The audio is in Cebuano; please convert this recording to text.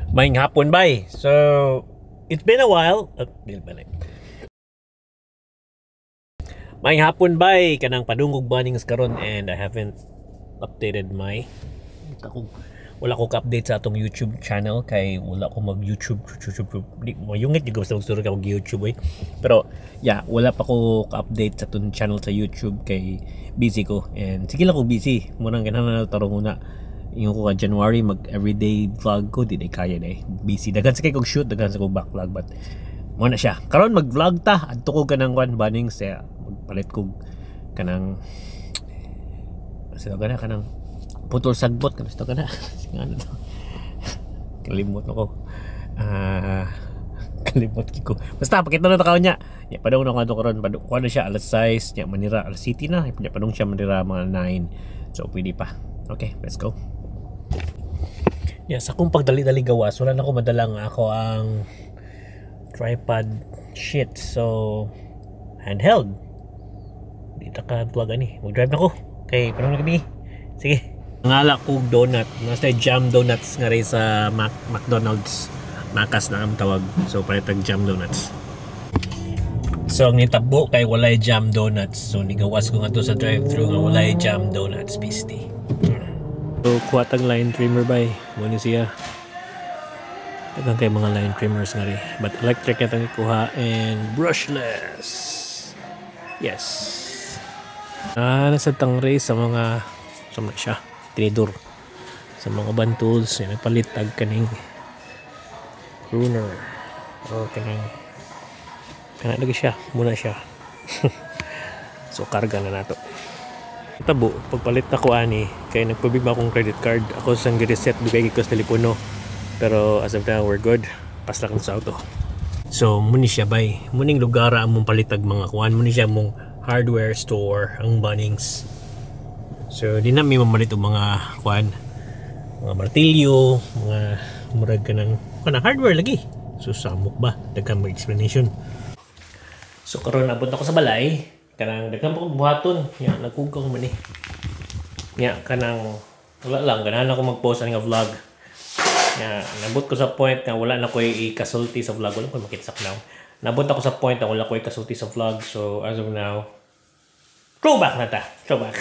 Maayong hapon, bay. So, it's been a while. Balik. Maayong hapon, bay. Kanang padung kog Bunnings karon and I haven't updated my ako, wala ko ka-update sa atong YouTube channel kay wala ko mag YouTube YouTube, YouTube. Di mayungit gyud ko basta magsurog ako YouTube eh. Pero yeah, wala pa ko ka-update sa atong channel sa YouTube kay busy ko and sige lang ko busy. Murang ganahan na tarong una. Ingon ko ka January mag everyday vlog ko, di na kaya na eh. Busy. Daghan sa kay kog shoot, daghan sa kog backlog, but mo na siya. Karon mag-vlog ta. Adto ko kanang kwan, Bunnings, kaya magpalit kog kanang sa kana kanang putol sagbot kanang sa kana. Sige, ano to? Kalimot ako. Ah, kalimot ko. Basta pakita na ta niya. Ya padung na ko ato karon, padung kuan na siya alas 6 nya manira alas city na. Nya padung siya manira mga 9. So pwede pa. Okay, let's go. Yeah, sa akong pagdali-dali gawas, wala na ko madala nga ako ang tripod shit. So, handheld. Di ta ka plug ani. Mag-drive na ko. Kay padung na kami. Sige. Ngala kog donut. Nasa jam donuts nga rin sa McDonald's. Makas na ang tawag. So, palit tag jam donuts. So, ang nitabo kay walay jam donuts. So, nigawas ko nga to sa drive-thru nga walay jam donuts, pisti. So, kuha tag line trimmer, bay. Mo ni siya. Daghang kay mga line trimmers nga rin. But electric na itong ikuha and brushless. Yes. Ah, nasa tangre sa mga sa mga siya, tinidor. Sa mga uban tools, yan, nagpalit tag kaning pruner. O kanang kana lagi siya, muna siya. So karga na nato. Tabo, pagpalit na ko ani, kay nagpabig akong credit card. Ako sang gi-reset dugay ko sa telepono. Pero as of now, we're good. Pas lang sa auto. So, muni siya, bay. Muning lugar ang mong palitag mga kuan. Muni siya mong hardware store, ang Bunnings. So, di na mi mamalit og mga kuan. Mga martilyo, mga murag ka ng kanang hardware lagi. So, samok ba? Daghan mo explanation. So, karon abot ako sa balay. Kanang daghan pa kong buhaton. Nya, nagkugaw man eh. Nya, kanang wala lang. Ganahan ako mag-post ani nga vlog. Nya, nabot ko sa point na wala na ko ikasulti sa vlog. Wala ko makita sa now. Nabot ako sa point na wala ko ikasulti sa vlog. So, as of now, throwback na ta. Throwback.